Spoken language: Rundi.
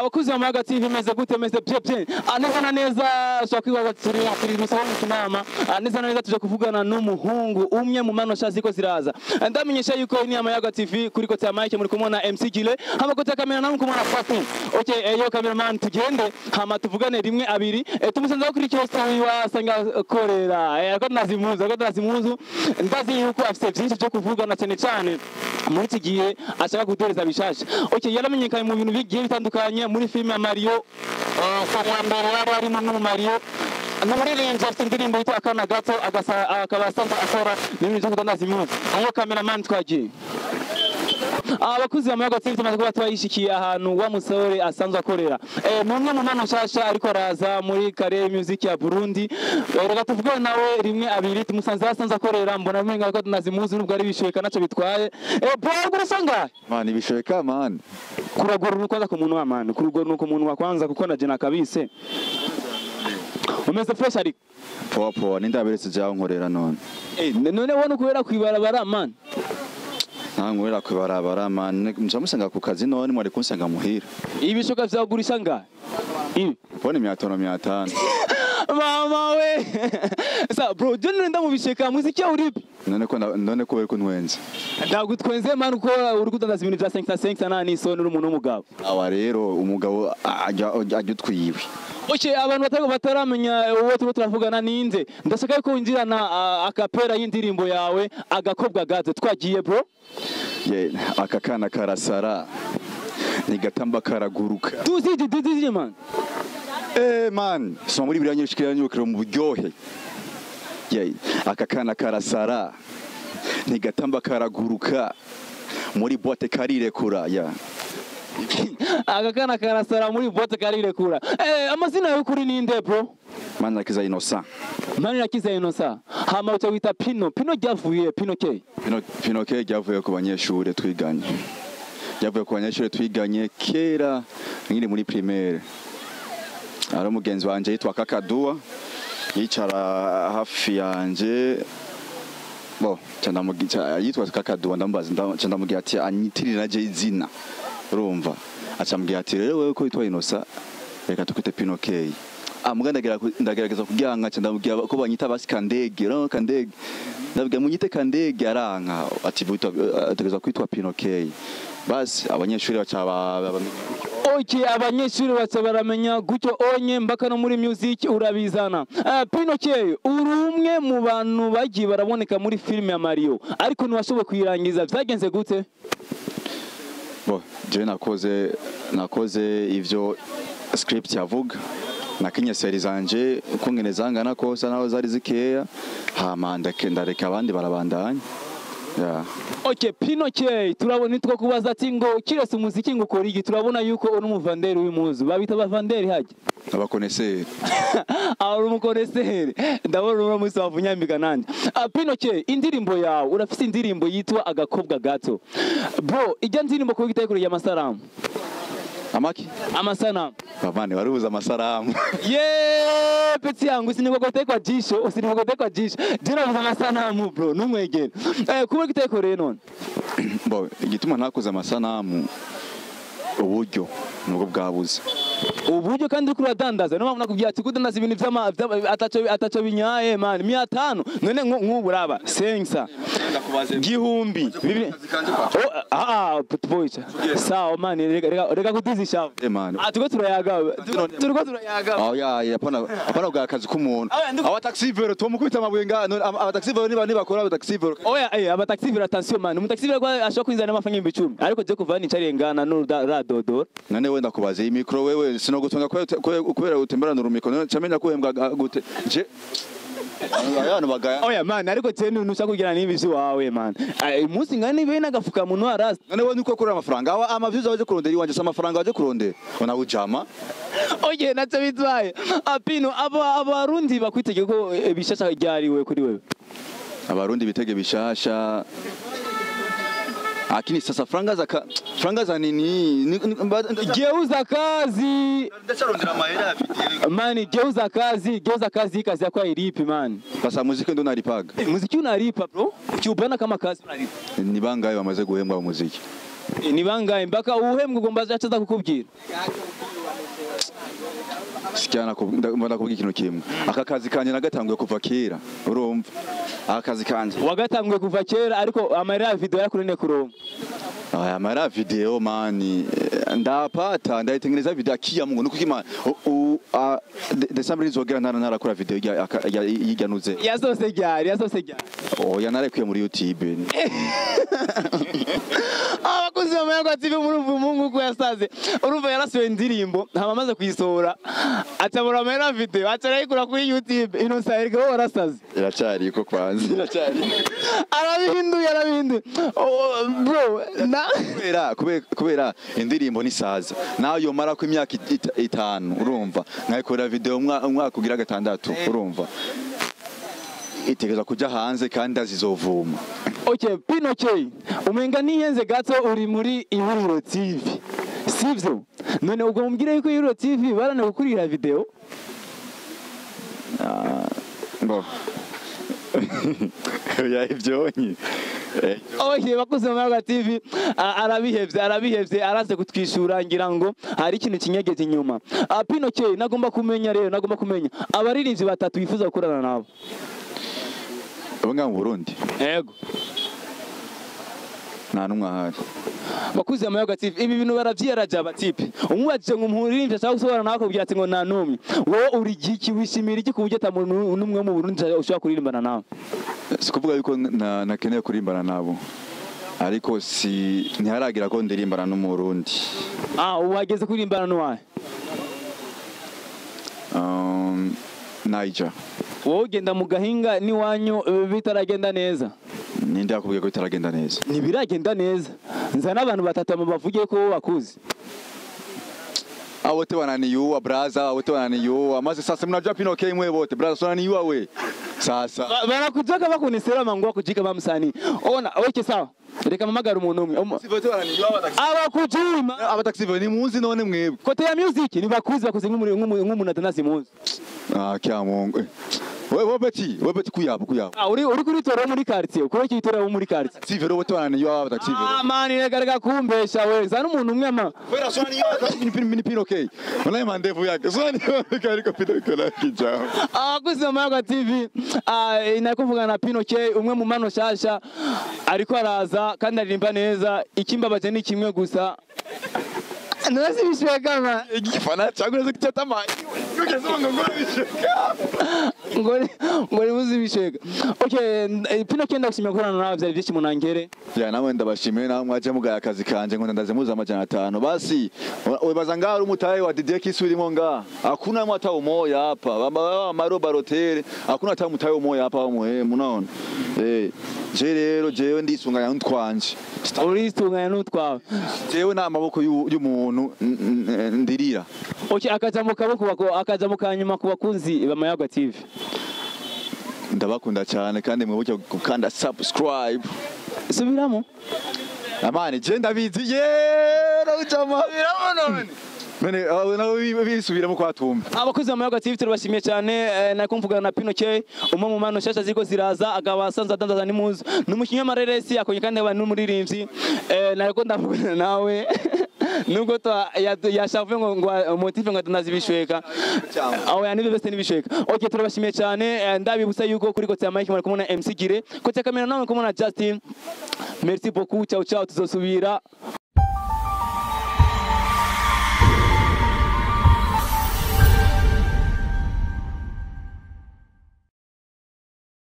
Abakuzi ba Mayaga TV, meze gute? Meze bien bien. Neza na neza ushobora kwibaza turi musaba mu Kinama. Neza na neza tuje kuvugana n'umuhungu umwe mu mano sha ziko ziraza. Ndamenyesha yuko ni Amayaga TV, kuri côté ya mic muri kumwe MC Gile, hama côté ya kamera namwe kumwe na Fatin. Okay, yo cameraman, tugende hama tuvugane rimwe abiri. Tumusanze kuri kiosque wasanga korera. Ariko nazimuzu ndazi yuko afite byinshi byo kuvuga, na cyane cyane muri iki gihe ashaka kuduhereza bishasha. Okay, yaramenyekanye mu bintu bigiye bitandukanye muri filime ya Mario, kwa mbere yari arimo no mu Mario, n'umuririmbyi afite indirimbo yitwa Akana Gato, akaba asanzwe akora n'ibintu byo kudandaza impuzu. Aho cameraman, twagiye. Abakuzi ba Mayaga TV, tumaze kuba twayishikiye ahantu wa musore asanzwe akorera. Ni umwe mu mpano nshasha ariko araza muri kare music ya Burundi. Reka tuvugane nawe rimwe abiri. Tumusanze aho asanzwe akorera. Mbona umenga ko tunazimuzi nubwo ari bishweka, naco bitwaye. Bro, urasanga Man, ibishweka man. Kuragora kwanza ku muntu wa man, kuragora ku muntu wa kwanza, kuko na jena kabise umeze fresh ariko. Poa poa, nindaberetse jaho nkorera none. None wona kubera kwibarabara man? Nta nkorera kwibarabara man, muca musanga ku kazi none, mwari kunsanga muhira. Ibishoka vyagurisha ngahe ibi? Phone 500, 500. Mama we! Sa bro, je nenda mu bisheka, muziki uripi? None ko bari kuntwenza? Ndagutwenze man, uko uri kudandaza ibintu vya 5 5 nta n'isoni, uri umuntu w'umugabo. Awa rero umugabo ajya utwiwe. Okay, abantu batari bataramenya uwo turiko turavugana ninde, ndashaka ko winjirana akapera y'indirimbo yawe Agakobwa Gato. Twagiye bro. Ye, aka kana karasara ntigatamba karaguruka. Tuziji tuziji man. Eh man, soma muri biriya nyirishikira nyukiro mu buryohe. Ye, aka kana karasara ntigatamba karaguruka, muri boîte karirekura ya. Aka kana karasara, muri boîte karirekura. Amazina yawe kuri ninde bro? Manirakiza Innocent. Manirakiza Innocent. Hama uca wita Pino. Pino ryavuye Pino K? Pino, Pino K ryavuye ku banyeshure twiganye. Ryavuye ku banyeshure twiganye kera nkiri muri primaire. Ari umugenzi wanje yitwa Kakadua, yicara hafi yanje. Bo, ca yitwa Kakadua, ndamubaza, ca ndamubwira ati anyitirira je izina. Urumva? Aca ambwira ati rero wewe ko witwa Innocent, reka tukwite Pino K. Ah, muga ndagerageza kuryanga, ca ndamubwira ko banyita basi Kandege, no Kandege. Ndabwira munyite Kandege, aranka ati ategerezwa kwitwa Pino K. Basi abanyeshuri baca bamenya. Okay, abanyeshuri baca baramenya gutyo onye, mbaka no muri music urabizana. Pino K, uri umwe mu bantu bagiye baraboneka muri filime ya Mario, ariko ntiwashoboye kuyirangiza. Vyagenze gute? Bo, je nakoze ivyo script yavuga, nakinye série zanje uko ngene zangana kose naho zari zikeya, hama ndareka abandi barabandanya. Yeah. Okay, Pino K, turabona nitwo kubaza ati ngo kirese umuziki ngo ukora iki? Turabona yuko uri umuvanderi w'impuzu. Babita abavanderi hajya? Aba connaisseur. Aho uri umu connaisseur. Ndabona uno munsi wavunyambika nanje. Pino K, indirimbo yawe, urafise indirimbo yitwa Agakobwa Gato. Bro, ijya ndirimbo kuba itayikoreye amasaramu? Amaki? Amasanamu. Bavane warubuza amasaramu. Ye petit yangu, usinikokote kwa jisho, usinikokote kwa jisho. Jina uza amasanamu bro, numwegere. Kuba kitayikoreye none? Bo, igituma ntakoze amasanamu, uburyo nubwo bwabuze. Uburyo kandi uriko uradandaza, niyo mpamvu nakubwiye ati kudandaza ibintu ataco binyaye man, 500 none nk'ubu uraba 500 gihumbi bibiri. Oh, ah ah, boy, sawa man, reka reka reka kudizisha. Eh man. Ah, turiko turayaga, turiko turayaga. Oh ya, hapana hapana, bwa akazi k'umuntu. Oya, Aba taxi vélo tumukubita amabuye nga none aba taxi vélo niba nibakora aba taxi vélo. Oya, aba taxi vélo, attention man, umu taxi vélo ashobora kwinzana n'amafaranga 10,000, ariko je kuva nicariye ngana n'uradodora. None wenda kubaza iyi micro, wewe sinogutunga kubera utemberana urumiko, none camenya kuhembwa gute? Je abantu bagaya. Oya man, ariko je ntushaka kugira n'ibi wawe man. Umunsi ngana nibe n'agafukamunwa rasta. None wewe niko kurira amafaranga awa ama views waje kurondera iwanje, si amafaranga waje kurondera ona ujama. Oye, naco bitwaye. Apino, aba abarundi bakwitege ko bishasha ryariwe kuri wewe? Abarundi bitege bishasha, akini sasa franga za nini Geuza kazi. Ndacarondera amahera ya video. Man, geuza kazi, geuza kazi, kazi yako hailipi man. Sasa muziki ndo naripaga. Muziki unalipa bro, ukiubana kama kazi unalipa. Ni bangahe bamaze guhembwa mu muziki? Ni bangahe mpaka uhembwe ugomba azaca kukubwira? Sikia, ndakubwira ikintu kimwe. Aka kazi kanje nagatanguye kuva kera, urumva? Aka kazi kanje Wagatanguye kuva kera, ariko amarira ya video yarakunaniye kuronka. Aya mara video mani, ndapata ndaitengeneza video akia Mungu nuko kima December izogera ntara narakora video yiganuze. Yasohotse ryari? Yasohotse ryari? Oya, narekuye muri YouTube. Abakozi ba Mayaga TV, murumva umuhungu ko yasaze. Urumva yarasuye indirimbo, hama amaze kuyisohora acabura amahera video, aca arayikura kuri YouTube. Ino saherike wowe warasaze. Iracyari ko kwanza iracyari. Arabihinduye, arabihinduye. Oh, bro, na Kubera indirimbo nisaza nawe yomara ko imyaka 5, urumva, nkayikorera video umwaka ugira 6, urumva, itegereza kuja hanze kandi azizovuma. Okay, Pino K, umenga nihenze gato, uri muri Ihuriro TV, sivyo? None ubwo mumbwire yuko Ihuriro TV barane gukurira video? Bo ya ivyonyi. Okay, bakuze ba Mayaga TV, arabihevye, arabihevye, araze kutwishura, ngira ngo hari ikintu kinyegeje inyuma. Pino K, nagomba kumenya rero, nagomba kumenya abaririmbyi batatu wifuza gukorana nabo. Abo ngaho mu Burundi? Yego. Nta n'umwe ahari. Bakuze ba Mayaga TV, ibi bintu baravyiyaraje. Abatipe umubajije ngo umuririmbyi ashaka gusohora nawe akubwira ati ngo nta n'umwe. Wowe uri giki? Wishimira iki ku buryo ata muntu n'umwe wo mu Burundi ushobora kuririmbana nawe? Si kuvuga yuko nakeneye kurimbana nabo, ariko si ntiharagira ko ndirimbana n'Umurundi. Ubu hageze kuririmbana n'uwahe? Niger. Wowe ugenda mu gahinga n'iwanyu, bitaragenda neza. Ninde yakubwiye ko bitaragenda neza? Ntibiragenda neza. Nzana abantu batatu hama bavuge ko wowe bakuzi. Abo wote wananiua braza, wote wananiua. Maze sasa mnajua Pino K mwe wote braza, wananiua we sasa. Barakujaga bakunesera mangu bakujika bamusani. Ona, okay, sawa. Reka mpamagara umuntu umwe. Si wote wananiua abataxi. Abakujui ma. Abataxi ni muzi none mwebwe? Côté ya music ni bakuzi, bakuzi nk'umuntu atanazi muzi. Ah, kya Mungu. Wewe petit, wewe petit, kuyabo kuyabo. Ah, uri kuri tora muri quartier. Kuri iki tora muri quartier. Si vero wote wananiua abataxi. Ah, mani, reka reka kumbesha we. Zana umuntu umwe ama. Wera swani ni Pino K. Unaye mandevu yake. Swani kariko Pino K la kijao. Abakozi ba Mayaga TV, nari kuvugana na Pino K, umwe mu mano shasha ariko araza kandi aririmba neza. Ikimbabaje ni kimwe gusa. Nasi bishweka ma. Igifana cyangwa uraza kucyata amayi. Ugeze ngo ngo bisheka. Ngo nimuzi bishweka. Okay, Pino K, ndagushimiye gukorana nawe, byari byinshi munangere. Ya, nawe ndabashimiye, nawe mwaje mugaya akazi kanje ngo ndaze muza 500. Basi webaza ngaho uri umutahe wa Didier Kisu urimo ngaha. Hakuna mwata umoya hapa. Bamba maro barotere. Hakuna hata umutahe umoya hapa muhe munaona. Je rero jewe ndisunganya n'utwanje. Uritunganya n'utwawe. Jewe nta maboko y'umuntu ndirira. Okay, akajambo kaboko bako, akajambo kanyuma ku bakunzi ba Mayaga TV. Ndabakunda cyane kandi mwibuke gukanda subscribe. Subiramo. Amani je ndabizi yero chama. Subiramo none. None abo nabo bisubiramo kwa tumba. Abakozi ba Mayaga TV, turabashimiye cyane. Nari kumvugana na Pino K, umwe mu mano nshasha ziriko ziraza, akaba asanzwe adandaza n'impuzu, ni umukinnyi w'amareresi akongera kandi akaba n'umuririmbyi. Nariko ndavugana nawe nubwo yashavuye ngo motive ngo adandaza ibishweka aho yanibe bese n'ibishweka. Okay, turabashimiye cyane. Ndabibutsa yuko kuri côté ya Mike muri kumwe na MC Gire, côté ya kamera nawe kumwe na Justin. Merci beaucoup, ciao ciao, tuzosubira.